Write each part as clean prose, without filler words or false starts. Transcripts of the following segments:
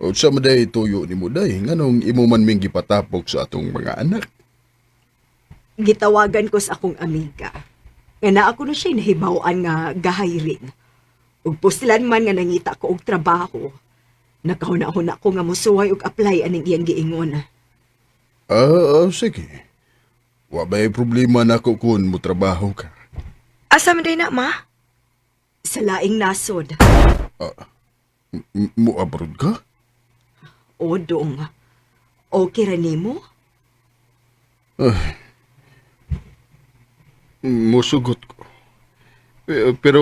O sa maday tuyo ni mo day, nganong imo man ming gipatapok sa atong mga anak. Gitawagan ko sa akong amiga. Nga naa ako na siya nahibaw-an nga gahiring. Ug pustilan man nga nangita ko og trabaho. Nakahuna-huna ko nga musuway og apply aning iyang giingon. Sige. Wa ba'y problema nako kung mo trabaho ka. Asa man day na, ma? Sa laing nasod. Mo abroad ka? O dong. Okay ra nimo? Musugot ko. Pero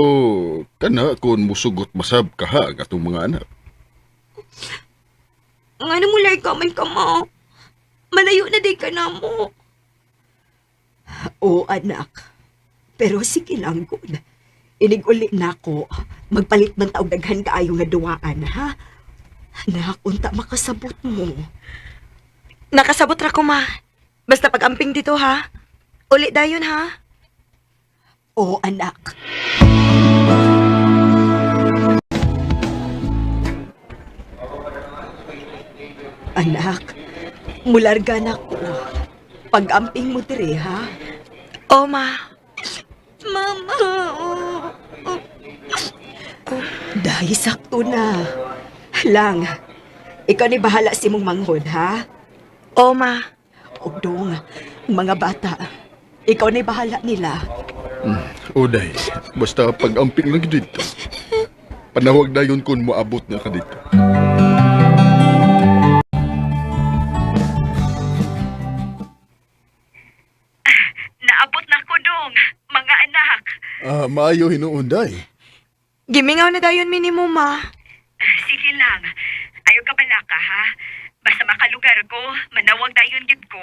kana kung musugot masab ka ha ang atong mga anak. Nga na mulay ka man ka, ma. Malayo na day ka na mo. O anak. Pero sige lang gud. Inig uli na ako. Magpalit man taog daghan kaayo nga duwaan, ha? Anak, unta makasabot mo. Nakasabot ra ko, ma. Basta pag-amping dito, ha? Uli dayon, ha? O anak. Anak, mularga na ko. Pag-amping mo dire, ha? O, ma. Mama. Dahil sakto na. Lang, ikaw ni bahala si mong manghod, ha? O, ma. Og dong, mga bata, ikaw ni bahala nila. O day, basta pag-amping lang dito. Panawag dayon kung moabot na ka dito. Naabot na ko dong, mga anak. Maayo hinuon day. Gimingaw na dayon minimum, ma. Sige lang. Ayaw ka balaka, ha? Basta makalugar ko, manawag dayon gid ko.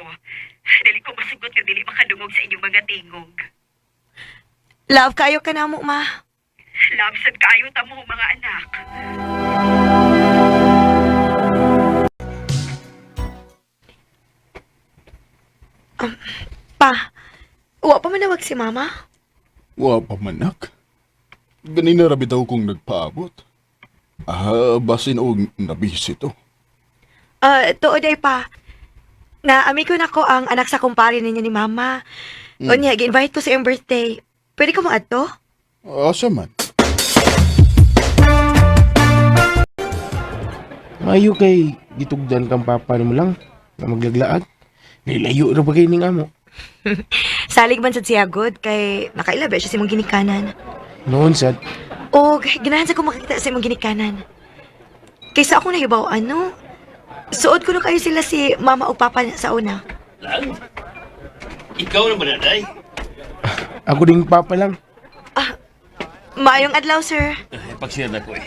Dili ko masugot nga dili makadungog sa inyong mga tingog. Love kayo ka na mo, ma. Love sad kaayo ta mo, mga anak. Pa, wa pa manawag si mama? Wa pa manak. Ganina ra bitaw kong nagpaabot. Basin og nabisi to. Tuod ay pa. Na amigo na ko ang anak sa kumpare ninyo ni mama. Unya, gi-invite ko sa iyong birthday. Pwede ko mo adto? Asa man? Maayo kay gitugdan kang papa nimo lang nga maglaglaag. Nilayo ra ba kay ning amo? Salig man sad siya good kay nakaila ba siya sa imong ginikanan. Noon sad, O ganahan sa ko makakita sa imong ginikanan. Kaysa ako nahibaw ano? Suod ko na kayo sila si mama o papa sa una. Lang? Ikaw na ba na, Day? ako ding papa lang. Maayong adlaw, sir. Ay, pagsira na ko eh.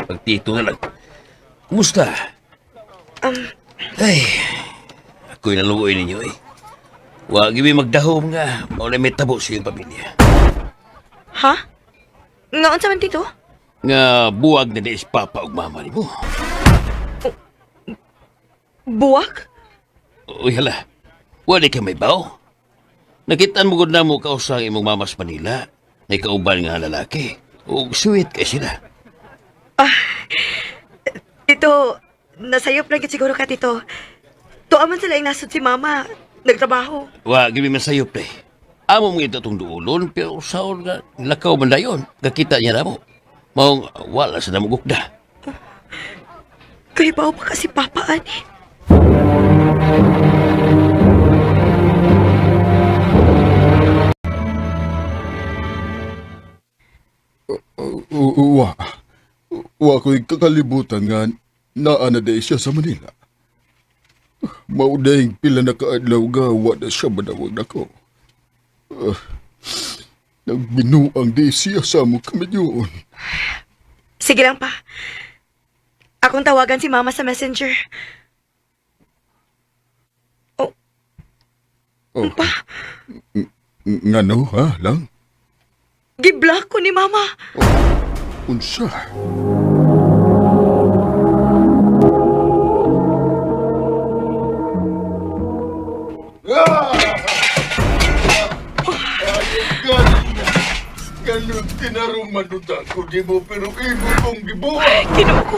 Pagtito na lang. Kumusta? Ay, ako'y naluoy ninyo eh. Huwag ibig magdahom nga. Maulay may tabo sa iyong pamilya. Ha? Nga unsa man tito? Nga buwag na di is papa ug mama nimo. Buwak? Uy, hala. Wala ka may baw. Nakitaan mo gud na mo kausang imong mama sa Manila. May kauban nga lalaki. Ug sweet kay sila. Tito, nasayop lang gid siguro ka, tito. Tuwa man sila yung nasod si mama. Nagtrabaho. Wa gibi man sayo pre. Amo mo ito itong duulon pero saon nga lakaw man dayon. Kakita niya na mo. Maong wala sa namugukda. Kay bawo pa kasi papa, ani. Wa. Wa ko'y kakalibutan nga naa na day siya sa Manila. Maudayng pila na kaadlaw ga wa na siya manawag nako. Ah, nagbinuang di siya sa mo kamadyoon. Sige lang pa. Akong tawagan si mama sa messenger. Oh, Oh, pa, ngano ha lang? giblock ko ni mama. Unsa? Ganun tinaruman ako di mo pero imo kong gibuhat. Ginoo ko.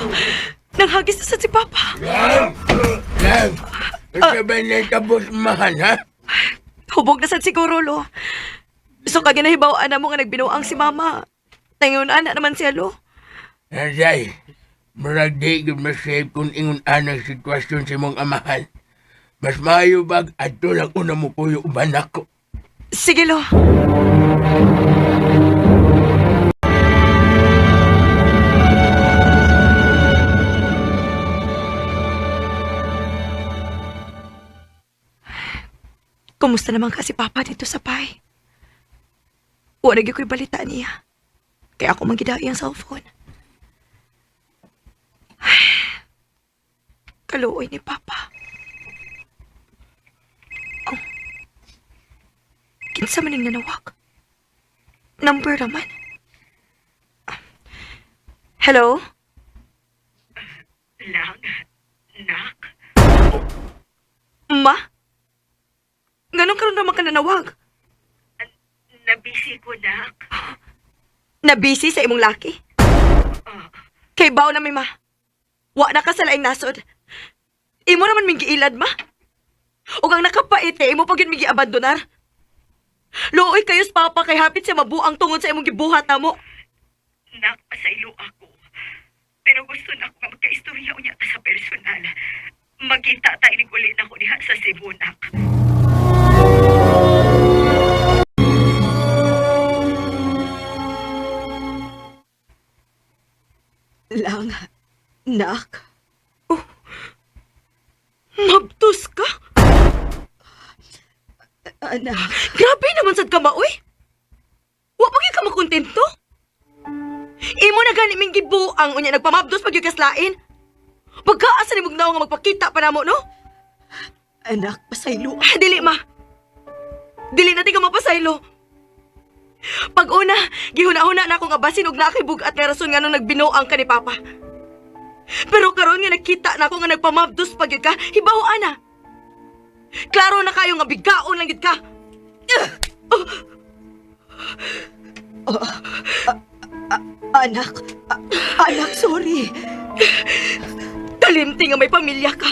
Nanghagis na sad si Papa. Lang! Lang! Sabay na tapos mahan, ha? Hubog na sad siguro, lo. So kag ginahibaw-an na mo nga nagbinuang si Mama. Nangyun ana naman siya, lo. Aday, murag di gyud masave kung ingon anang sitwasyon sa imong amahan. Mas maayo bag adto lang una mo puyo uban ako. Sige, lo. Kumusta naman kasi Papa dito sa Pai? Wala gyud ko'y balita niya. Kaya ako manggidai ang cellphone. Kaluoy ni Papa. Oh. Kinsa man ning nanawag? Number raman. Hello? Lang, nak. Ma? Ganun karon naman ka nanawag? Nabisi ko, nak. Nabisi sa imong laki? Kay baw na mi ma. Wa na ka sa laing nasod. Imo naman ming giilad ma. Ug ang nakapait kay imo pa gyud ming giabandonar. Luoy kayo sa papa kay hapit siya mabuang tungod sa imong gibuhat namo. Nak, pasaylo ako. Pero gusto na ako nga magkaistorya unya ta sa personal. Magkita ta inig uli na ko diha sa Cebu, nak. Lang, nak. Oh, Mabtos ka? Anak. Grabe naman sad ka maoy. Wa pa gyud ka makontento. Imo na gani ming gibuang unya nagpamabdos pag gyud kaslain. Pagkaasa ni mugnaw nga magpakita pa namo no? Anak, pasaylo. Ah, dili ma. Dili na ti ka mapasaylo. Pag una, gihuna-huna na ako nga basin og naa kay bug-at nga rason nganong nagbinuang ka ni Papa. Pero karon nga nakita na ako nga nagpamabdos pa gyud ka, hibaw ana. Klaro na kayo nga bigaon lang gyud ka. Anak, anak, sorry. Kalimti nga may pamilya ka.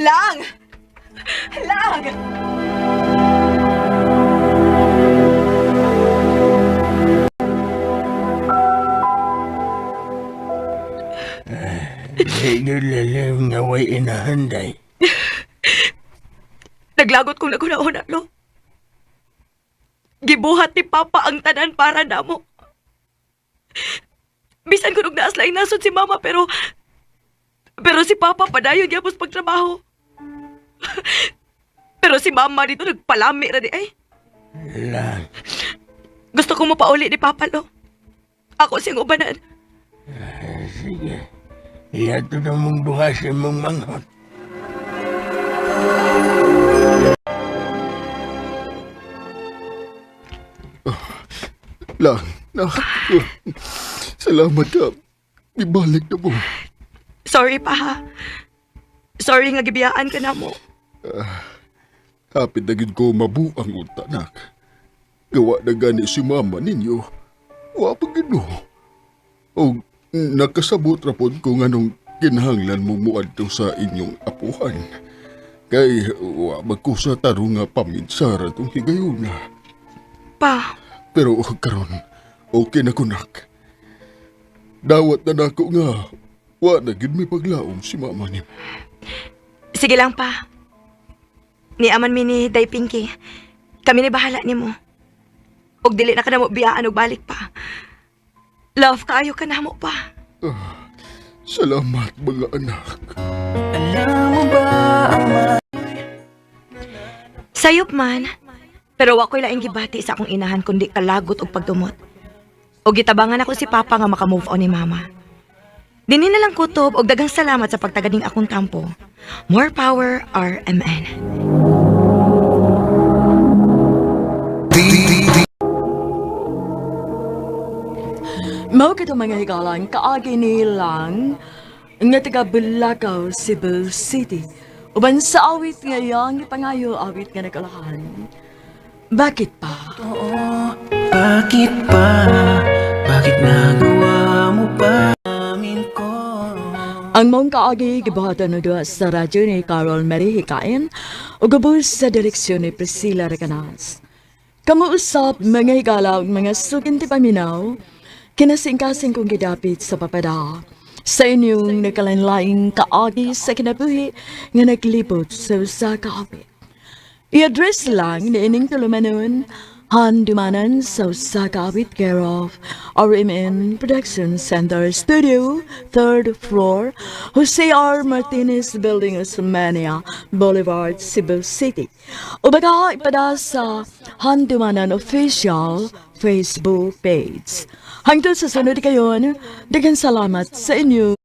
Lang! Lang! Di gyud lalim nga way inahanday. Naglagot kong naghuna-huna, lo. Gibuhat ni Papa ang tanan para namo. Bisan ko naas laing nasod si Mama, pero... Pero si Papa padayon gyapon sa pagtrabaho. Pero si Mama dito nagpalami ra di ay. Lang, Gusto ko mapauli ni Papa, lo. Ako siyang ubanan. sige. Iyato na mong duha sa imong manghod. Lang, nak. Salamat ka. Ibalik na mo. Sorry pa, ha. Sorry nga gibiyaan ka na mo. Hapit na gid ko mabuang unta, nak. Gawa na gani si mama ninyo. Wa pa gid no. O nakasabot ra pod kung anong kinahanglan mo muadto sa inyong apuhan. Kay wa man ko sa tarong nga paminsara tong higayuna. Pa, Pero karon okay na ko nak. Dawat na nako nga wa na gid may paglaom si mama nimo. sige lang pa. Ni aman mi ni Day Pinky. Kami ni bahala nimo. Og dili na ka namo biyaan og balik pa. Love kaayo ka namo pa. Salamat mga anak. Sayop man. Pero wa ko'y laing gibati sa akong inahan kundi kalagot og pagdumot. Og gitabangan ako si Papa nga maka-move on ni Mama. Dinhi na lang kutob og daghang salamat sa pagtaganing akong tampo. More power RMN. Mao kato mga higalan kaagi nilang nga taga Bulacau, Cebu City. Uban sa awit nga iyang ipangayo awit nga nagkalahan. Bakit pa? Bakit pa? Bakit nagawa mo pa? Amin ko. Ang maong kaagi gibuhatan og duha sa radyo ni Carol Mary Hikain ug gabos sa direksyon ni Priscilla Recanas. Kamo usab, mga higala ug mga suking tipaminaw, kinasingkasing kong gidapit sa papada sa inyong nagkalainlaing kaagi sa kinabuhi nga naglibot sa usa ka awit. I-address lang ni ining tulumanon, Handumanan sa usa ka awit, care of RMN Production Center Studio, third floor, Jose R. Martinez Building, Osmeña Boulevard, Cebu City. O baka ipada sa Handumanan Official Facebook page. Hangtod sa sunod kayon, daghang salamat sa inyo.